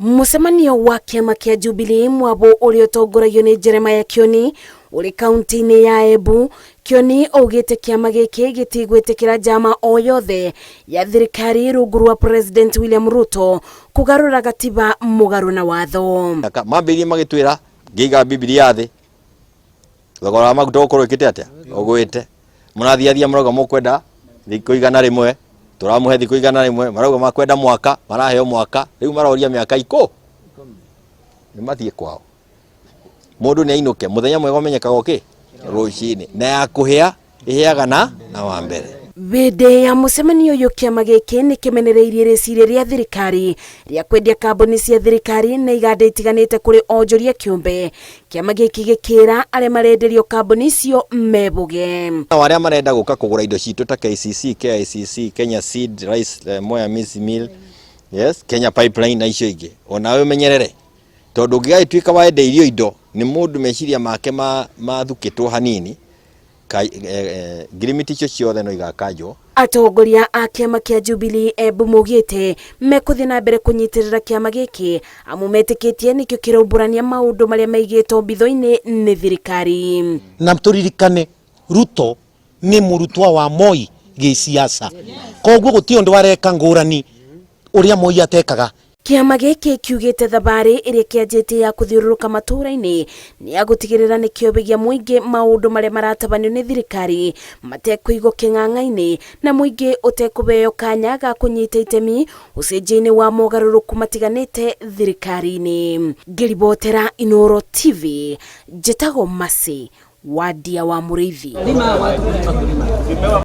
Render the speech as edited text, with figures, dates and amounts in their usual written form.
Mũcemanio wa kĩama kĩa Jubilee Mwabo ũrĩa ũtongoragio nĩ Jeremiah Kioni ũrĩ kaunti-inĩ ya Embu. Kioni augĩte kĩama gĩkĩ gĩtigwĩtĩkĩra njama o yothe ya thirikari rungu rwa President William Ruto kũgarũra gatiba mũgarũ na watho. Mambĩrĩrie magĩtwĩra ngĩiga Bibilia thĩ, thogora wa maguta ũgũkorwo wĩkĩte atĩa, ũgwĩte. Mũrathiathia mũrauga mũkwenda thikũ 100, tũramũhe thikũ 100, marauga makwenda mwaka, maraheo mwaka, rĩu maroria mĩaka ikũ nĩ mathiĩ kwao. Mũndũ nĩ ainũke, mũthenya mwega ũmenyekaga ũkĩ rũcinĩ, na ya kũhĩa ĩhĩaga na wa mbere. Hĩndĩ ya mũcemanio ũyũ, kĩama gĩkĩ nĩ kĩmenereirie rĩciria rĩa thirikari rĩa kwendia kambuni cia thirikari na iganda itiganĩte kũrĩ onjoria kĩũmbe. Kĩama gĩkĩ gĩkĩra arĩa marenderio kambuni icio mebũge. Nao arĩa marenda gũka kũgũra indo citũ ta KCC, KICC, Kenya Seed, Rice, Mwea Maize Mill, yes, Kenya Pipeline na icio ingĩ, onawe ũmenyerere, tondũ ũngĩgagĩtuĩka wendeirio indo nĩ mũndũ meciria make mathukĩtwo hanini, ngirimiti icio ciothe no igakanjwo. Atongoria a kĩama kĩa Jubilee Embu maugĩte mekũthiĩ na mbere kũnyitĩrĩra kĩama gĩkĩ amu metĩkĩtie nĩkĩo kĩraumbũrania maũndũ marĩa maigĩtwo mbitho-inĩ nĩ thirikari. Na tũririkane Ruto nĩ mũrutwo wa Moi gĩsiasa, koguo gũtirĩ ũndũ areka ngũrani ũrĩa Moi atekaga. Kĩama gĩkĩ kiugĩte thabarĩ ĩrĩa kĩanjĩtie ya kũthiũrũrũka matũũra-inĩ nĩ ya gũtigĩrĩra nĩ kĩobegia mũingĩ maũndũ marĩa maratabanio nĩ thirikari matekũigwo kĩng'ang'a-inĩ na mũingĩ ũtekũheo kanya ga kũnyita itemi ũcenjia-inĩ wa mogarũrũku matiganĩte thirikari-inĩ. Ngĩribotera Inooro TV, njĩtagwo Mercy Wandia wa Mũrĩithi.